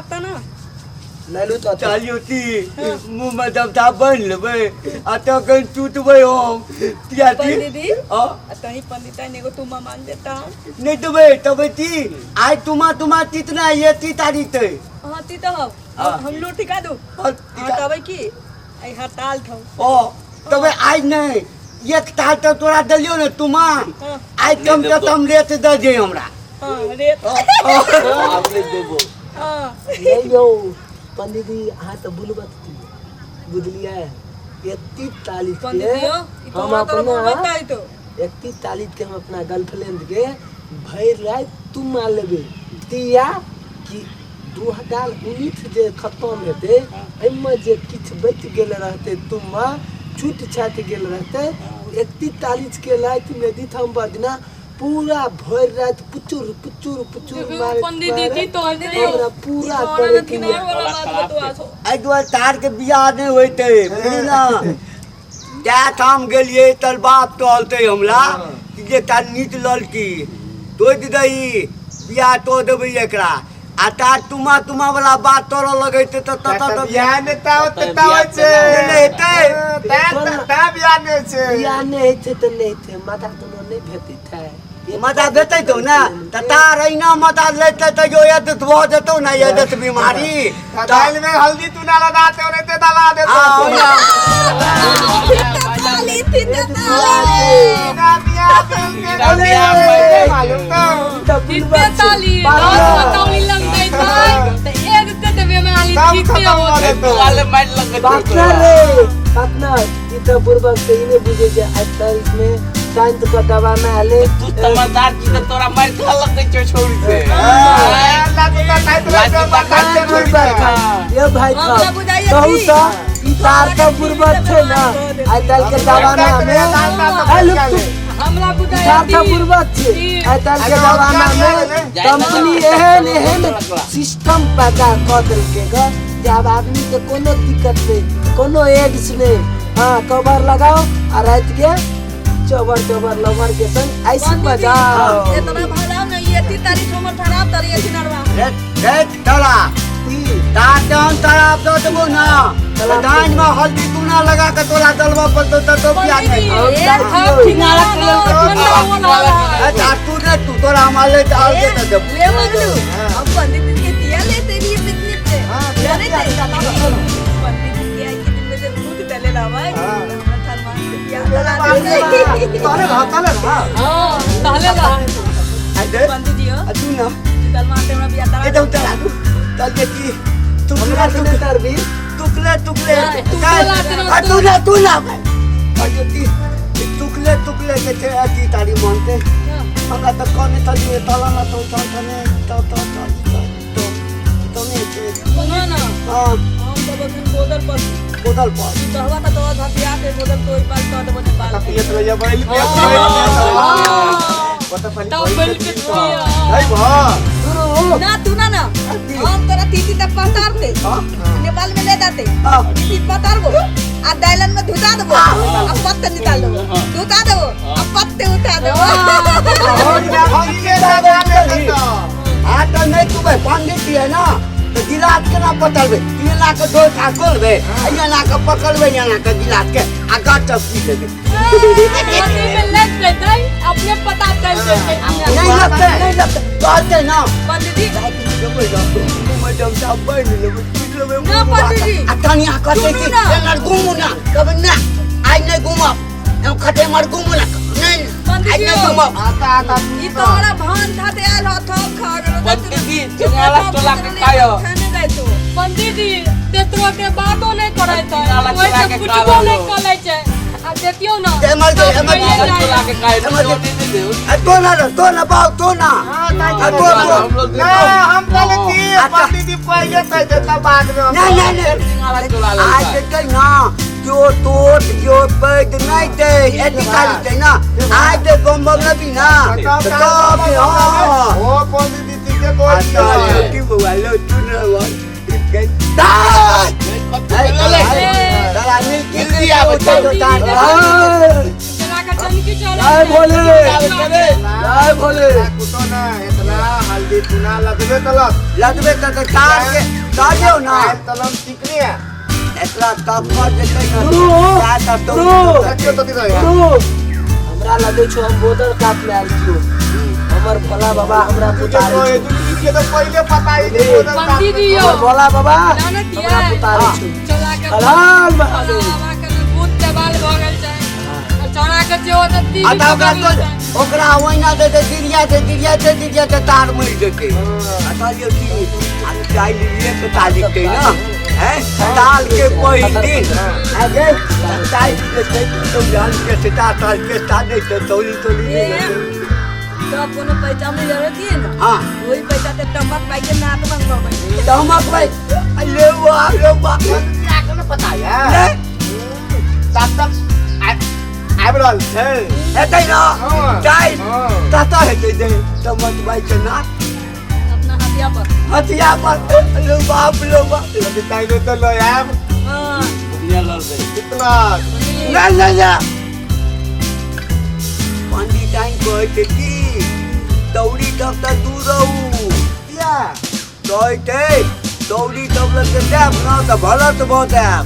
पत्ता ना लैलू तो चालियो ती मुंह में दबदा बान्हि लेबै आ तखन टूटबै हम किया ती पंडित जी हाँ आ तही पंडिता ने एगो तुमा मांग देता नहीं देबै तबै ती आइ तुमा तुमा तीतना ये ती तारीख तै हाँ ती तो हम हाँ। हम लोटी का दू हाँ, हाँ तबै की आई हड़ताल थौ ओ तबै आइ नहि एक तार तऽ तोरा देलियौ ने तुमा हाँ। आइ कम तऽ तम रेत दऽ दे हमरा हाँ रेत अपने देबो हाँ नहीं यौ पंडित जी अहाँ तऽ बुलबत छी बुझलियै 31 तारीख के पंडित जी हो, ई हम तोरा तोरा अपना बताई तो 31 तारीख के हम अपना गर्लफ्रेंड के भरि राति तुमा लेबै तिया कि 2019 जे खतम हेतै, एहिमे जे किछु बचि गेल रहतै, तुमा छूट छाटि गेल रहतै, 31 तारीख के रातिमे दिसम्बर दिना पूरा भरि राति पुचुर पुचुर पुचुर मारैत पंडित जी मारैत तो हमरा पूरा करे के किनार वाला बात बतवा छो। एहि दुआरे तारके बियाह नहि होइतै, बुझली ने? जए ठाम गेलियै तर बाप कहलकै हमरा कि जे तार नीक लड़की तोड़ि दही, बियाह तोड़ देबै एकरा। आ तार तुमा तुमा वाला बात तोड़ऽ लगैतै तऽ ततऽ तऽ बियाह नहि तावत तऽ तावत छै। नहि हेतै। तैं बियाह नहि छै। बियाह नहि होइ छै तऽ नहि छै, माथा कोनो नहि भेटैत है। मजा भेटै तौ ने तऽ तार अहिना मजा लेतै तैयो एदत भऽ जेतौ ने, एदत बीमारी। तऽ दालि में हल्दी तू ना लगा ते ओनाहिते दला देतौ। हँ, ओना। ताली थी तो ताली। बिना बियाह भेल के बिना बियाह भेल। मालूम तो तऽ जीते बुलबक छै। ताली दस बताउली लग जाइतै तऽ एक ते देबे में आली सब जीते खतम हो भऽ जेतौ। वाले मारि लगै छै पार्टनर रे पार्टनर, ई तऽ बुड़बक छै, ई नहि बुझै छै आइ तारीख मे साइंस के दवाना एलै। तू समझदार छी तऽ तोरा मारि खा लगै छौ छौरी से। ये भाई हमरा साहब बुझाइए कहू की? तऽ ई तार तऽ बुड़बक छै ने आइ काल्हि के जमाना मे। ए, लुक तू। हमरा बुझाइए तार तऽ की? बुड़बक छै। की? आइ काल्हि के जमाना मे कंपनी एहन एहन सिस्टम पैदा कऽ देलकै ग जे आब आदमी के कोनो दिक्कत नहि, कोनो एड्स नहि। हाँ, कवर लगाओ आ राति के चबर चबर लवर के संग ऐसी बजाओ। इतना भराव ना ये ती तारीख हमर धराव तर ये नरवा। रेत रेत तोरा की? तार जहन तारा दऽ देबौ ने तऽ धान मे हल्दी चूना लगा के तोरा दलबऽ पड़तौ तऽ तो बियाह नहि। अच्छा तू नहि, तू तोरा हम अलग अलगे दऽ देबौ। ले मगलू, अब पंडित जी के दिया लेते लिए पिकनिक पे जाने थे। पंडित जी के आई के दिन में से दूध तले लावा हमरा थरमा के दिया दला दे। तोरे रह, तले रह। हाँ, तहले ला। आ दे। पंडित जी हो। आ तू ना। तलमा आते हमरा बिया तरा। एकदम तरा तू चल देखी तू हमरा तू सुने तरबी। तुकले तुकले। तू बोला तेरा। आ तू ना, तू ना। आ ज्योति तुकले तुकले के छै अथी तारी मानते हमरा तऽ कहने तली तला ना तो तो तने तो तो तो तो तो तो नहीं छै। सुनो ना। हाँ। हम तो बखन बोतल पर बोतल पर तू कहवा त तो धतिया के बोतल तो पाल तो देबो नेपाल। तब बैल के पिया। शुरू। ना तू ना ना, हम तोरा तीती तक पतार दे। हाँ। नेपाल में ले जाते। हाँ। तीती पतारबो आ दाइलन में धुता देबो आ पत्ते निकाल देबो, धुता देबो आ पत्ते उठा देबो। हाँ तऽ नहि तू भाई पंडित है ना तऽ गिलास केना पकड़बै? एना के दो खा खोलबै, एना के पकड़बै, एना के गिलास के आ गट पी लेबै। नदी में लग जेतै, अपने पता चल जेतै। नहीं लगतै, नहीं लगतै कहतै ना। पंडित जी। लेबै ना, मुँहमे डमटा बान्हि लेबै, पी लेबै। ना, पंडित जी। आ तनिया कहतै कि सुनू ना। एना घुमू ना, कहबै ना, आइ नहि घुमब। हम खटे मर घुमू ना, नहीं। पंडित आइ जी नहि हो। घुमब। ई तोरा भान थाते आयल हो, थोप खा गेलो। पंडित जी, चुंगाला टोला के खायो। खाने जाय तो। पंडित जी तेतरो के बातो नहि करै छै। चुंगाला ओहि चुरा से के पुछबो खावा नहि लो। करै छै। आ देखियौ ना। एमर दे, एमर दे। सब चुरा के खायो। एमर दे। दे दे दे। आ तो ना रे, तो ना बाऊ, तो ना आ तो तो। हम लोग हम कहले कि पंडित जी पहिले कह देता, बाद में हम। नहीं नहीं नहीं। चुंगाला चुरा आज ले। देखै ना जो तोट जो पैद नहीं दे एती तारीख छै ना, आज जे बम बम लेबी ना तऽ तब हाँ। ओ पंडित जी ठीके बोल। अच्छा की बौआ लो तू ना बोल दाय ले तोरा मिलकी जल्दी आबै छै। तार चला के चनकी जय भोले जय भोले। कुतो ना इतना हल्दी चूना लगबे तलक लगबे त तार के तारियो ना तलम चिकनी है इतना तब पर जेतै ना गुरु गुरु हमरा लगे छो हम बोतल काट ले आयल छियो। हमर भोला बाबा हमरा पुतारे के तो पहले पता ही नहीं बोतल काट हमर भोला बाबा हमरा पुतारे छो। हलाल महादेव बाबा के भूत के बाल भ गेल छै चढ़ा के जे होत आ त ओकरा तो ओकरा ओइना दे दे दिरिया दे दिरिया दे दिरिया के तार मिल जेतै। आ कहलियो की आ चाय लिए के तारीख के ना हैं ताल के पहिल दिन आगे चाय के तो जान के सीता ताल के साथ नहीं तो तौली तौली नहीं तो कोनो पैसा में जरूरत है ना। हां वही पैसा ते टमक पाई के नाक मंगवाबै टमक पाई ले वो लो बा के ना पता है तब तक आबि रहल छै हेतै ना चाय तत हेतै जे टमक पाई के नाक अपना हथिया पर हथिया पर लो बाप लो बाप ताई तो लो आब। हां दुनिया लड़ दे कितना ना ना ना पंडित टाइम कहै छै की दौड़ी तब तक दूर रहू किया कहै छै दौड़ी तब लग जायब ना तऽ भलत भऽ जायब।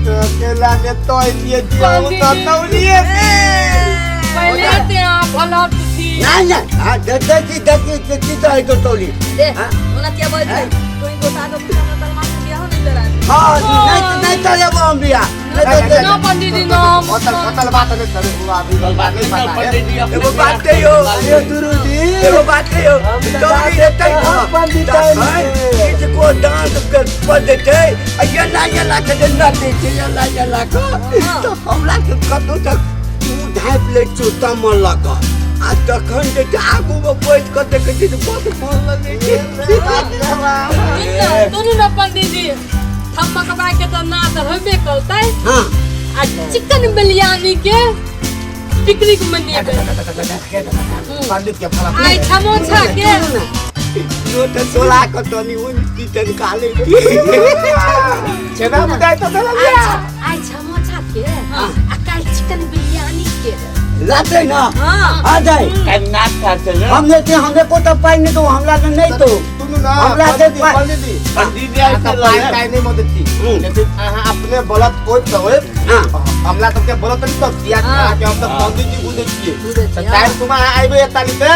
तो अकेला में तो दिए जियो तो तौलिए पहले ते आप भलत थी ना ना हां देखै छी देखै छी की कहै तो तौली दे ओना क्या बोल छै कोई गोटा के पूरा सलमान के बियाह नहीं करा। हां नहीं नहीं चलेबो हम बियाह नहीं ना पंडित जी ना होटल होटल बात नहीं करे हुआ अभी बात नहीं पता है एगो बात कहियो अरे गुरु जी एगो बात कहियो दौड़ी हेतै ना पंडित किछको डांस के पर देतै आ एना एना के जे नचै छै एना एना के तऽ हमरा के कतौ तक मुँह झाँपि लै छियौ तमन लऽ कऽ आ तखन जे छै आगूमे बैठ कऽ देखै छियै तऽ बड्ड मन लगै छै। सुनू ना पंडित जी थमकबा के तो नाच होबे करतै। हां आ चिकन बिरयानी के पिकनिक मनेबै पंडित के फला आई समोसा के नोट सोला के तनी उन चिकन खा लै छी छेना बुझाइ तो आई समोसा के आ काल चिकन बिरयानी के लाते ना। हां आ जाए नाच खाते ना हमने से हमने को तो पाई नहीं तो हमला तो नहीं तो सुनू ना हमला से पंडित जी पंडित जी ऐसे पाई ताई नहीं मदद थी लेकिन अहाँ अपने बलत कोइ तो होय हमला सबके बलत नहीं तब किया के हम तो पंडित जी बुझै छियै त टाइम तुमा आइबे एक तारीख के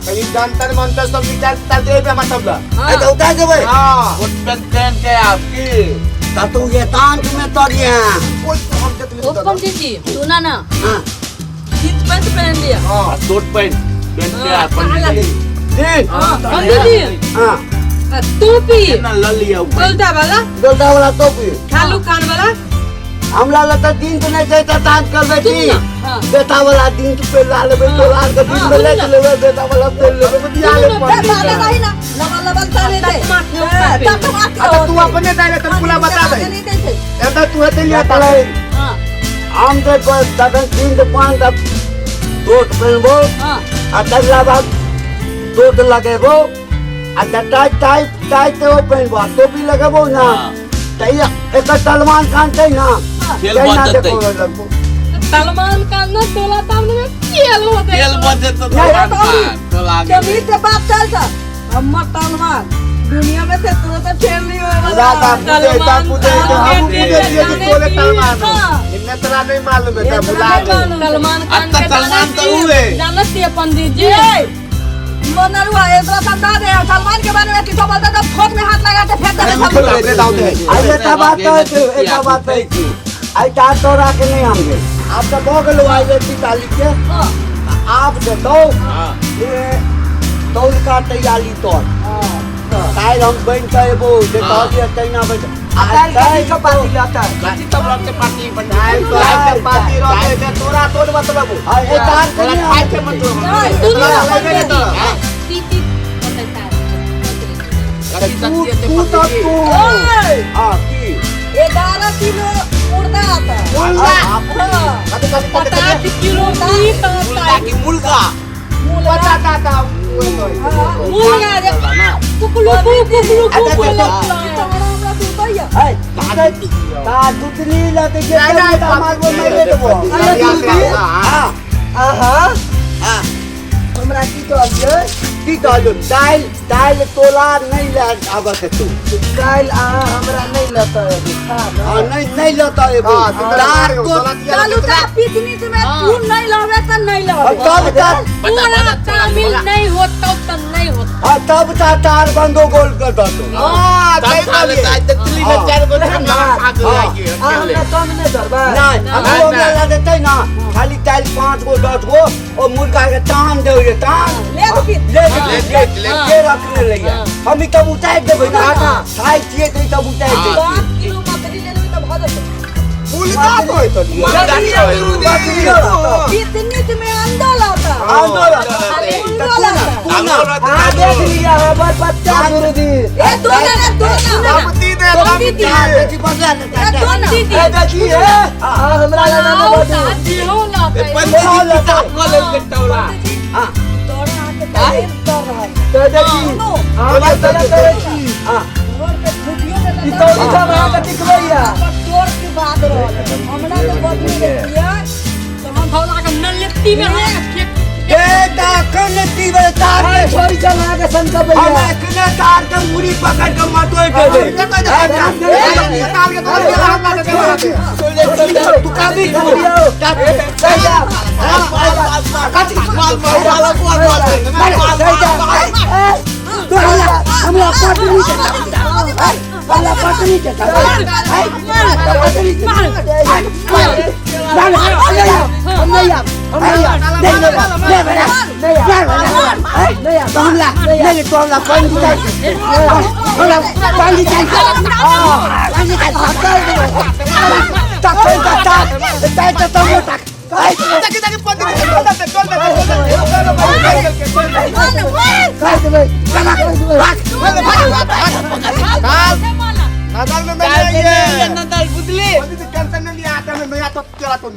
कहीं जंतर मंतर सब विचार ताल देबे हमरा सब ला ए तो उतार देबै। हां कोट पैंट पहन के आपकी त तू ये तांत में तरिया कोइ हम जत ओ पंडित जी सुना ना। हां जींस पैंट पहन लिया। हां कोट पैंट पहन के पंडित जी जी पंडित जी। हां टोपी ना ल लिया गोलदा वाला गोलदा वाला टोपी खालू खान वाला हमरा लग त दिन तो नहीं छै त तांत करबै की बेटा वाला दिन तो पे ला लेबै तो लाल के दिन में ले लेबै बेटा वाला पे लेबै बुझिया ले पंडित जी ना लबल लबल ताले दे अच्छा तू अपने दाइले त पूरा बता दे एता तू हेते लिया ताले। हां हम तो तखन दिन तो पान तक टोट पेनबो। हां आ तगला बाद टोट लगेबो आ टाई टाई टाई ते पेनबो आ टोपी लगेबो ना त एक सलमान खान छै ना खेल बच जेतै। सलमान खान ना टोला तामने में खेल होतै खेल बच जेतै सलमान खान टोला जमीन से बात चल छ हमर सलमान दुनिया में से तुरंत खेल नहीं होए वाला। ता पूजे ता हम पूजे दिए कि तोले सलमान इन्ने तोरा नहीं मालूम है त भुला गए सलमान खान के सलमान तो हुए जानत छियै पंडित जी मनरुआ एकरा समझा दे सलमान के बारे में किछो बोलता तो फोक में हाथ लगा के फेंक दे। अपने दाव दे आई एटा बात है एटा बात है आई ता तोरा के नहीं हम गए आप तो भऽ गेलो आई जे तारीख के आप देतौ ये तौल का तैयारी तोर काल्हि हम बनि के एबो जे कहलियै तहिना बनि आ काल्हि कथी के पार्टी रहतै कथी तब रहतै पार्टी बनि काल्हि तोरा पार्टी रहतै से तोरा तोर मतलब आ ए तार के तोरा खाइ के मतलब तीती बतैता तू तो तू हां की 11 किलो मुर्दा आता मुर्दा 50 किलो मीट मुर्गा की मुर्गा पता था मुर्गा जे कुकलू कुकलू कुकलू ता दुतली लते के मारबो मेरे देबो। हां आहा हाँ हमरा की कहलियै की कहलू दालि दालि तोला नहीं ले आबऽ के तू काल्हि अहाँ हमरा नहि लऽतऽ एबै खा हाँ नहीं नहीं लता एबो हाँ, तो तार को चलू ता पिकनिक में तू नहीं लावे त नहीं लावे तब तक पूरा तामिल नहीं होता तो नहीं होता हाँ तब ता तार बंदो गोल कर दतो हां सही कहलिए दिल्ली में चार गो खा के अहाँ हमरा कम नहि धरबै नहीं हम हमरा ला देते ना खाली दालि 5 गो 10 गो और मुर्गा के तान दे रे तान ले दो फिर। ले ले ले के रखने लइया हम ई तब उतार देबै ना खाइ छियै तऽ ई तब उतार देबै 5 किलो मकड़ी ले लेबै त भऽ जेतै मुर्गा कहै त पिकनिक में अंडा लाता अंडो अंडो लाता अहाँ देख लिया हमर बच्चा गुरुजी ए दो ना रे दो ना दमती दे दमती बेटी बदला ले ए दो ना ए देखी हे अहाँ हमरा लग नहि बदू तोरा हाथ के तर रहल तऽ देखी अहाँ तरह करै छी रोड पे छुटियो के ई तौरी सब अहाँके दिखबैया तोड़ के बाद रहल हमरा तो बदले दिया तो हम भौला के नलती में हम फेंक ए दाखन तीवे तार अरे के छोरी सब अहाँके हम सनकबैया एखने तार के मुड़ी पकड़ के मटोइ देबै तू काबी हमरा पटनी के हमरा पटनी के नदल में नहीं है नदल बुझली टेंशन नहीं लिया आता मैं तो तेरा तो